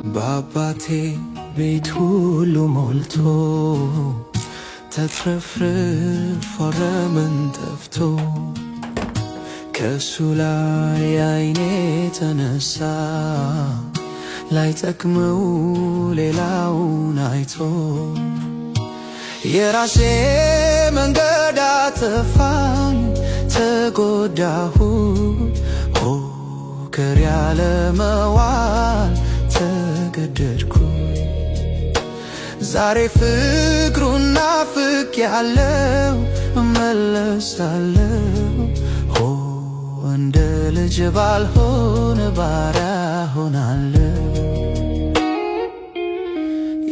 በአባቴ ቤት ሁሉ ሞልቶ ተትረፍርፎ ረመን ጠፍቶ ከእሱ ላይ ዓይኔ ተነሳ ላይጠቅመው ሌላውን አይቶ የራሴ መንገድ አጠፋኝ ተጎዳሁ ሆከር ያለ መዋል ተገደድኩ። ዛሬ ፍቅሩን ናፍቄያለሁ እመለሳለሁ ሆ እንደ ልጅ ባልሆን ባሪያ ሆናለሁ።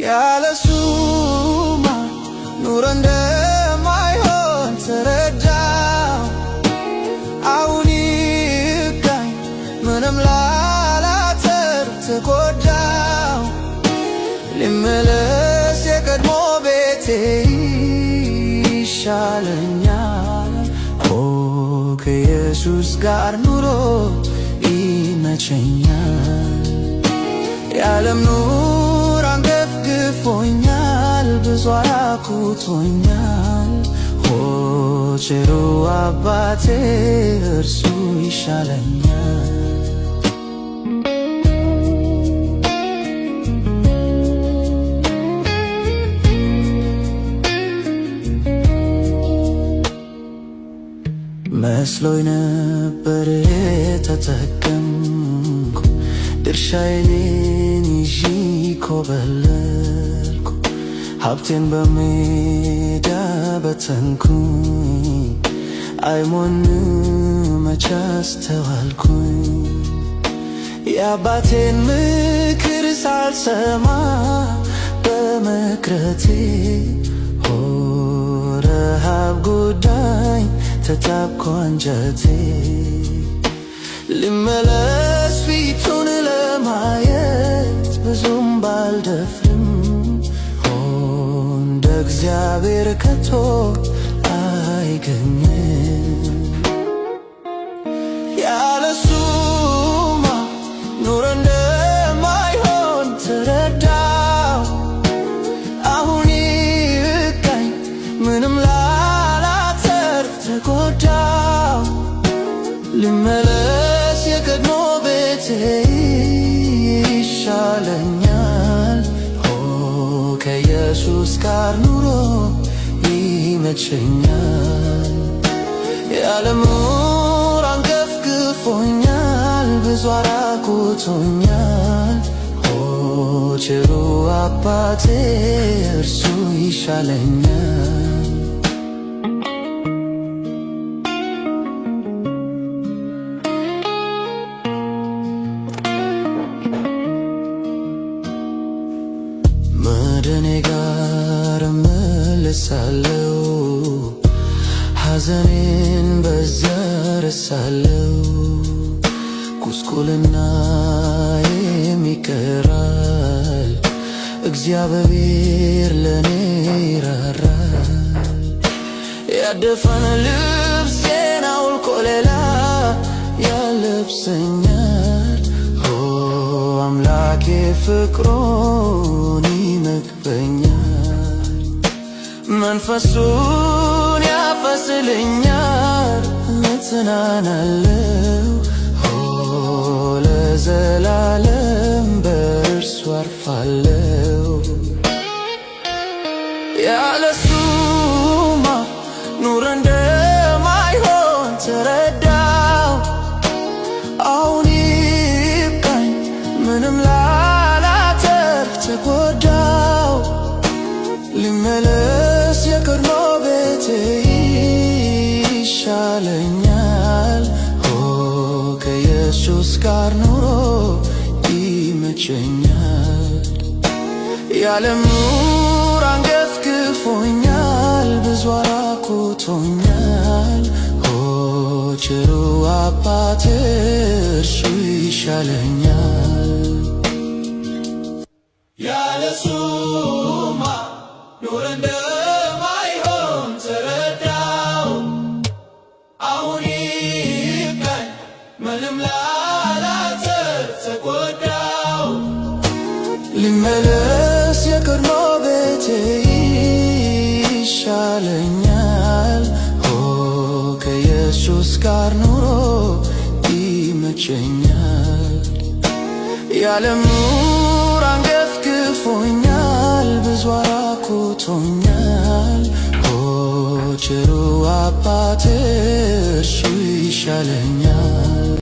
ያለሱማ ኑሮ እንደማይሆን ተረዳሁ። አሁን ይብቃኝ ምንም ላላተርፍ ተጎዳሁ። ልመለስ የቀድሞ ቤቴ ይሻለኛል። ኦ ከኢየሱስ ጋር ኑሮ ይመቸኛል። የዓለም ኑሮ አንገፍግፎኛል ብዙ አራቁቶኛል። ኦ ቸሩ አባቴ እርሱ ይሻለኛል። መስሎኝ ነበር ተጠቀምኩ ድርሻዬን ይዤ ኮበለልኩ ሀብቴን በሜዳ በተንኩኝ አይሞን መች አስተዋልኩኝ። የአባቴን ምክር ሳልሰማ በመቅረቴ ሆ ረሃብ ጎዳኝ ተጣብቆ አንጀቴ። ልመለስ ፊቱን ለማየት ብዙም ባልደፍርም ሆ እንደ እግዚአብሔር ከቶ አይገኝም። ያለሱማ ኑሮ እንደማይሆን ተረዳሁ። አሁን ይብቃኝ ምንም ላላተርፍ ተጎዳሁ። ልመለስ የቀድሞ ቤቴ ይሻለኛል። ሆ ከኢየሱስ ጋር ኑሮ ይመቸኛል። የዓለም ኑሮ አንገፍግፎኛል ብዙ አራቁቶኛል። ኦ ቸሩ አባቴ እርሱ ይሻለኛል። መድኔ ጋር እመለሳለሁ ሐዘኔን በዚያ ረሳለሁ። ጉስቁልናዬም ይቀራል እግዚአብሔር ለኔ ይራራል። ያደፈን ልብሴን አውልቆ ሌላ ያለብሰኛል። ኦ አምላኬ ፍቅሩን ይመግበኛል። መንፈሱን ያፈስልኛል እጽናናለሁ። ኦ ለዘላለም በእርሱ አርፋለሁ። ያለሱማ ኑሮ እንደማይሆን ተረዳሁ። አሁን ይብቃኝ ምንም ላላተርፍ ተጎዳሁ። ልመለስ የቀድሞ ቤቴ ይሻለኛል። ኦ ከኢየሱስ ጋር ኑሮ ይመቸኛል። የዓለም ኑሮ አንገፍግፎኛል ብዙ አራቁቶኛል። ኦ ቸሩ አባቴ እርሱ ይሻለኛል። ያለሱማ ኑሮ እንደማይሆን ተረዳሁ። አሁን ይብቃኝ ምንም ላላተርፍ ተጎዳሁ። ልመለስ የቀድሞ ቤቴ ይሻለኛል። ኦ ከኢየሱስ ጋር ኑሮ ይመቸኛል። የዓለም ኑሮ አንገፍግፎኛል፣ ብዙ አራቁቶኛል። ኦ ቸሩ አባቴ እርሱ ይሻለኛል።